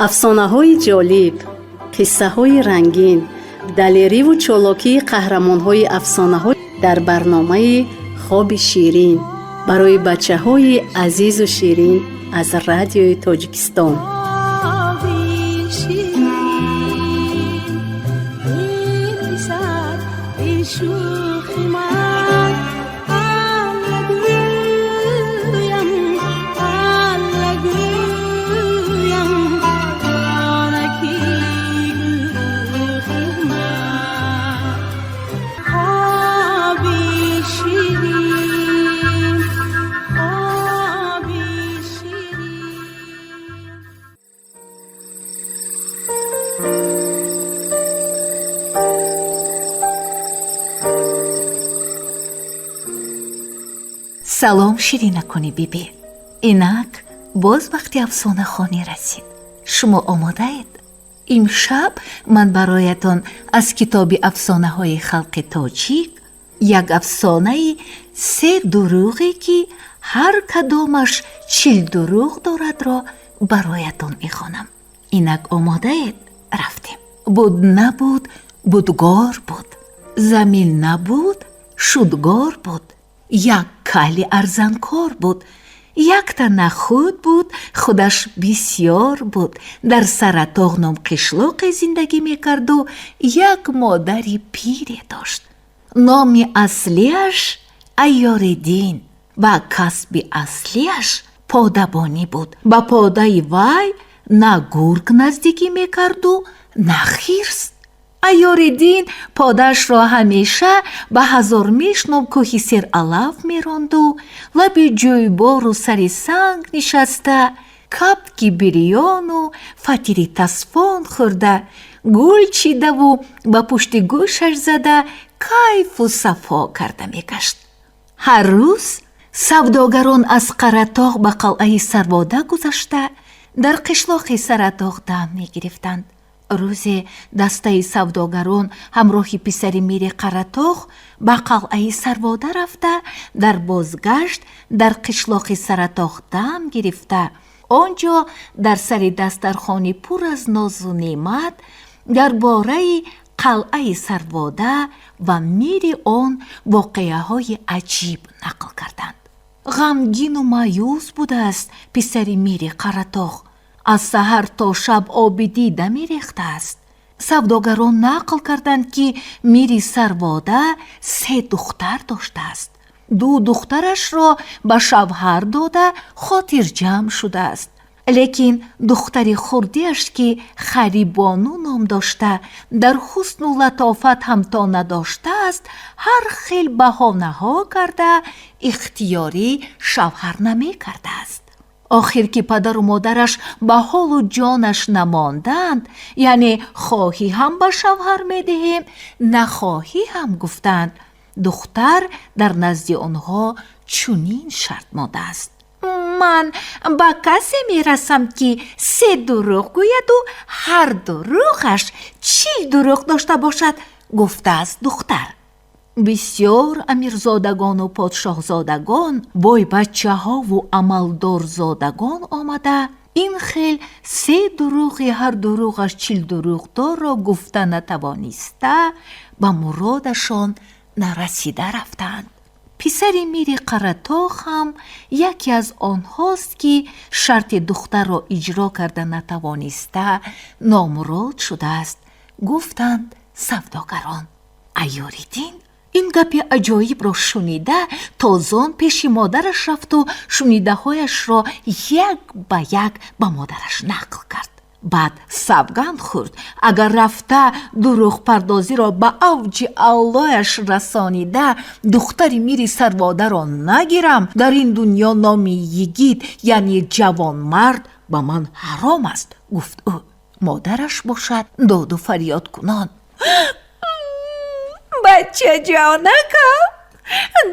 Афсонаҳои ҷолиб, қиссаҳои рангин, далериву чолокии қаҳрамонҳои афсонаҳо дар барномаи «Хоби ширин» барои бачаҳои азизу ширин аз Радиои Тоҷикистон. Хоби ширин, эй писар, эй шӯхи ман, Алла гӯям, Алла гӯям, ҷонаки гурӯҳи ман. Хоби ширин, хоби ширин. Салом, ширинакони бибӣ! Инак боз вақти афсонахонӣ расид. Шумо омодаед? Имшаб ман бароятон аз китоби афсонаҳои халқи тоҷик як афсонаи се дурӯғе, ки ҳар кадомаш 40 дурӯғ дорадро бароятон мехонам. Инак омодаед? Рафтем. Буд, набуд, будгор буд, замин набуд, шудгор буд, як кали арзанкор буд, якта нахӯд буд, худаш бисьёр буд. Дар Саратоғ ном қишлоқе зиндагӣ мекарду як модари пире дошт. Номи аслиаш Айёриддин ва касби аслиаш подабонӣ буд. Ба подаи вай на гург наздикӣ мекарду, на хирс. Айёриддин подаашро ҳамеша ба Ҳазормеш ном кӯҳи сералаф меронду лаби ҷӯйбору сари санг нишаста, кабки бирёну фатири тасфон хӯрда, гул чидаву ба пушти гӯшаш зада, кайфу сафо карда мегашт. Ҳар рӯз савдогарон аз Қаратоғ ба қалъаи Сарвода гузашта, дар қишлоқи Саратоғ дам мегирифтанд. Рӯзе дастаи савдогарон ҳамроҳи писари мири Қаратоғ ба қалъаи Сарвода рафта, дар бозгашт дар қишлоқи Саратоғ дам гирифта, он ҷо дар сари дастархони пур аз нозу неъмат дар бораи қалъаи Сарвода ва мири он воқеаҳои аҷиб нақл карданд. Ғамгину маъюс будааст писари мири Қаратоғ, аз саҳар то шаб оби дида мерехтааст. Савдогарон нақл карданд, ки мири Сарвода се духтар доштааст. Ду духтарашро ба шавҳар дода, хотирҷамъ шудааст, лекин духтари хурдиаш, ки Харибону ном дошта, дар ҳусну латофат ҳамто надоштааст, ҳар хел баҳонаҳо карда, ихтиёрӣ шавҳар намекардааст. Охир ки падару модараш ба ҳолу ҷонаш намонданд, яъне хоҳӣ ҳам ба шавҳар медиҳем, нахоҳӣ ҳам, гуфтанд. Духтар дар назди онҳо чунин шарт мондааст: «Ман ба касе мерасам, ки се дурӯғ гӯяду ҳар дурӯғаш 40 дурӯғ дошта бошад», гуфтааст духтар. Бисёр амирзодагону подшоҳзодагон, бойбачаҳову амалдорзодагон омада, ин хел се дурӯғи ҳар дурӯғаш 40 дурӯғдорро гуфта натавониста, ба муродашон нарасида рафтанд. Писари мири Қаратоғ ҳам яке аз онҳост, ки шарти духтарро иҷро карда натавониста, номурод шудааст, гуфтанд савдогарон. Айёриддин ин гапи аҷоибро шунида, тозон пеши модараш рафту шунидаҳояшро як ба як ба модараш нақл кард. Баъд савганд хӯрд: агар рафта дурӯғпардозиро ба авҷи аълояш расонида, духтари мири Сарводаро нагирам, дар ин дунё номи йигит, яъне ҷавонмард, ба ман ҳаром аст, гуфт ӯ. Модараш бошад доду фарёд кунон: «Бачаҷонакам,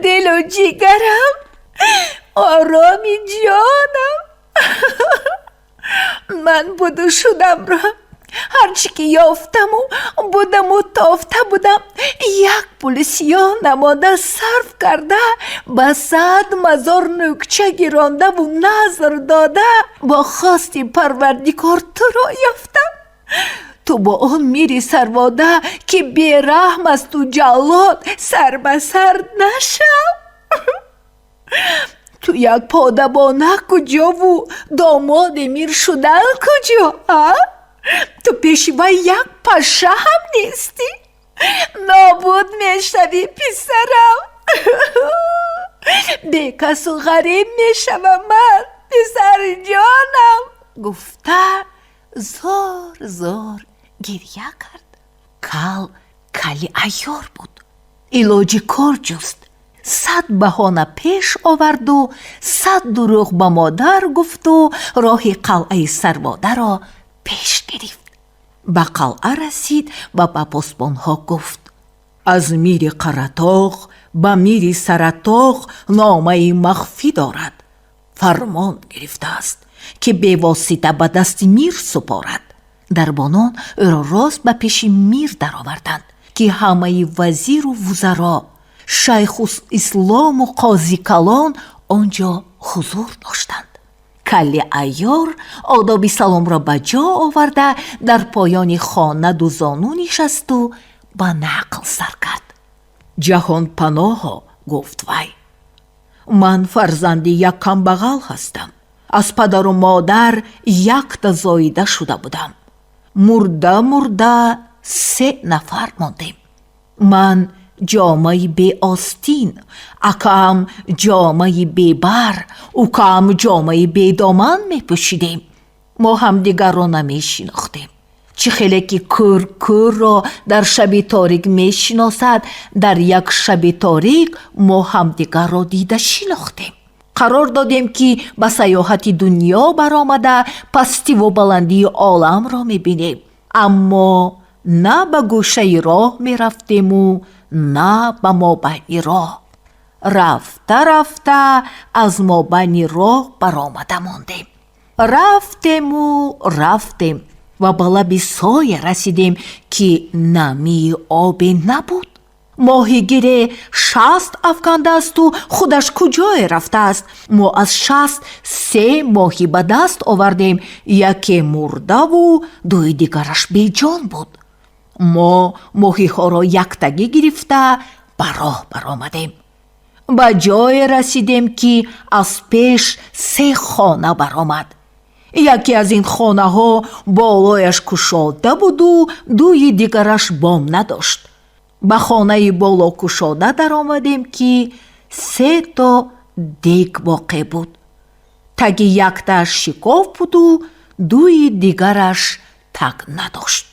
дилу ҷигарам, ороми ҷонам, ман буду шудамро Ҳарчи ки ёфтаму будаму тофта будам, як пули сиёҳ намонда сарф карда, ба 100 мазор нӯкча гирондаву назр дода, бо хости Парвардигор туро ёфтам. Ту бо он мири Сарвода, ки бераҳм асту ҷаллод, сар ба сар нашав. Ту як подабона куҷову домоди мир шудан куҷо, а? Ту пеши вай як паша ҳам нестӣ. Нобуд мешавӣ, писарам. Бекасу ғариб мешавам ман, писарҷонам, гуфта, зор зор гирья кард. Кал кали айёр буд. Илоҷи кор ҷуст. 100 баҳона пеш оварду 100 дурӯғ ба модар гуфту роҳи қалъаи Сарводаро пеш гирифт. Ба қалъа расид ва ба посбонҳо гуфт: «Аз мири Қаратоғ ба мири Саратоғ номаи махфӣ дорад. Фармон гирифтааст, ки бевосита ба дасти мир супорад». Дарбонон ӯро рост ба пеши мир дароварданд, ки ҳамаи вазиру вузаро, шайху ислому қозикалон он ҷо ҳузур доштанд. Калли айёр одоби саломро ба ҷо оварда, дар поёни хона дузону нишасту ба нақл сар кард. «Ҷаҳонпаноҳо, — гуфт вай, — ман фарзанди як камбағал ҳастам. Аз падару модар якта зоида шуда будам. Мурда мурда се нафар мондем. Ман ҷомаи беостин, акаам ҷомаи бебар, укаам ҷомаи бедоман мепӯшидем. Мо ҳамдигарро намешинохтем. Чӣ хеле ки кӯр кӯрро дар шаби торик мешиносад, дар як шаби торик мо ҳамдигарро дида шинохтем. Қарор додем, ки ба саёҳати дунё баромада, пастиву баландии оламро мебинем. Аммо на ба гӯшаи роҳ мерафтему, на ба мобайни роҳ. Рафта рафта аз мобайни роҳ баромада мондем. Рафтему рафтем ва ба лаби соя расидем, ки намии обе набуд. Моҳигире шаст афкандаасту худаш куҷое рафтааст. Мо аз шаст се моҳӣ ба даст овардем: яке мурдаву дуи дигараш беҷон буд. Мо моҳиҳоро яктагӣ гирифта, ба роҳ баромадем. Ба ҷое расидем, ки аз пеш се хона баромад. Яке аз ин хонаҳо болояш кушода буду дуи дигараш бом надошт. Ба хонаи болокушода даромадем, ки се то дег боқӣ буд. Таги яктааш шикоф буду дуи дигараш таг надошт.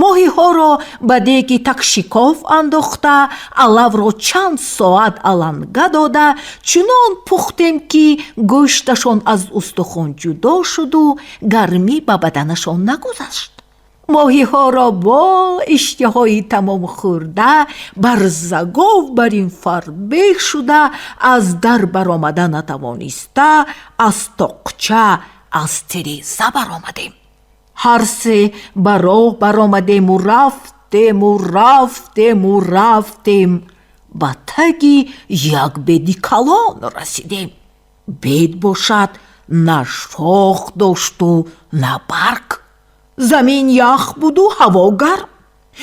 Моҳиҳоро ба деги тагшикоф андохта, алавро чанд соат аланга дода, чунон пухтем, ки гӯшташон аз устухон ҷудо шуду гармӣ ба баданашон нагузашт. Моҳиҳоро бо иштиҳои тамом хӯрда, барзагов бар ин фарбеҳ шуда, аз дар баромада натавониста, аз тоқча, аз тиреза баромадем. Ҳар се ба роҳ баромадему рафтему рафтему рафтем, ба таги як беди калон расидем. Бед бошад, на шох дошту, на барг. Замин ях буду ҳаво гарм.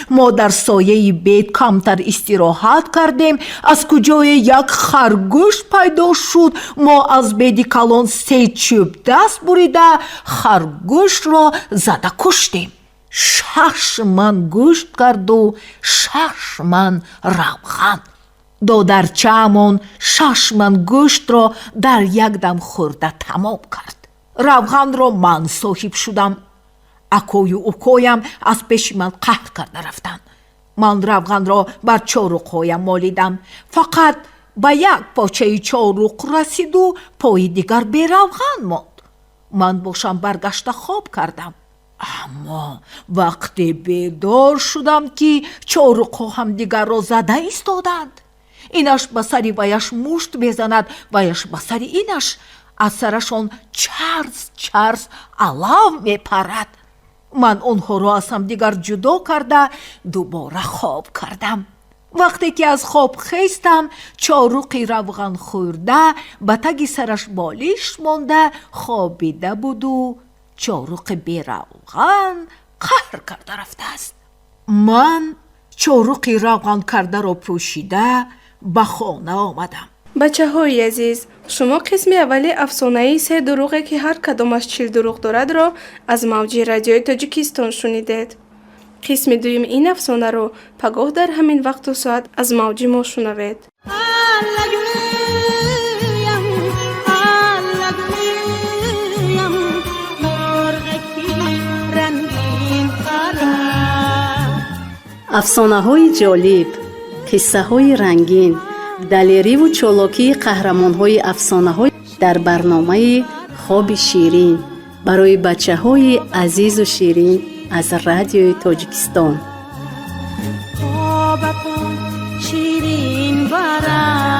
Мо дар сояи бед камтар истироҳат кардем. Аз куҷое як харгӯш пайдо шуд. Мо аз беди калон се чӯбдаст бурида, харгӯшро зада куштем. 6 ман гӯшт карду 6 ман равған. Додарчаамон 6 ман гӯштро дар як дам хӯрда тамом кард. Равғанро ман соҳиб шудам. Акою укоям аз пеши ман қаҳр карда рафтанд. Ман равғанро бар чоруқҳоям молидам. Фақат ба як почаи чоруқ расиду пои дигар беравған монд. Ман бошам баргашта хоб кардам. Аммо вақте бедор шудам, ки чоруқҳо ҳамдигарро зада истоданд. Инаш ба сари ваяш мушт мезанад, ваяш ба сари инаш. Аз сарашон чарс чарс алав мепарад. Ман онҳоро аз ҳамдигар ҷудо карда, дубора хоб кардам. Вақте ки аз хоб хестам, чоруқи равғанхӯрда ба таги сараш болиш монда хобида буду чоруқи беравған қаҳр карда рафтааст. Ман чоруқи равғанкардаро пӯшида ба хона омадам. Бачаҳои азиз, шумо қисми аввали афсонаи се дурӯғе, ки ҳар кадомаш 40 дурӯғ дорадро аз мавҷи Радиои Тоҷикистон шунидед. Қисми дуюми ин афсонаро пагоҳ дар ҳамин вақту соат аз мавҷи мо шунавед. Аллагӯям, аллагӯям, мурғаки рангин парад. Афсонаҳои ҷолиб, қиссаҳои рангин, далериву чолокии қаҳрамонҳои афсонаҳо дар барномаи «Хоби ширин» барои бачаҳои азизу ширин аз Радиои Тоҷикистон. Хобатон ширин барад.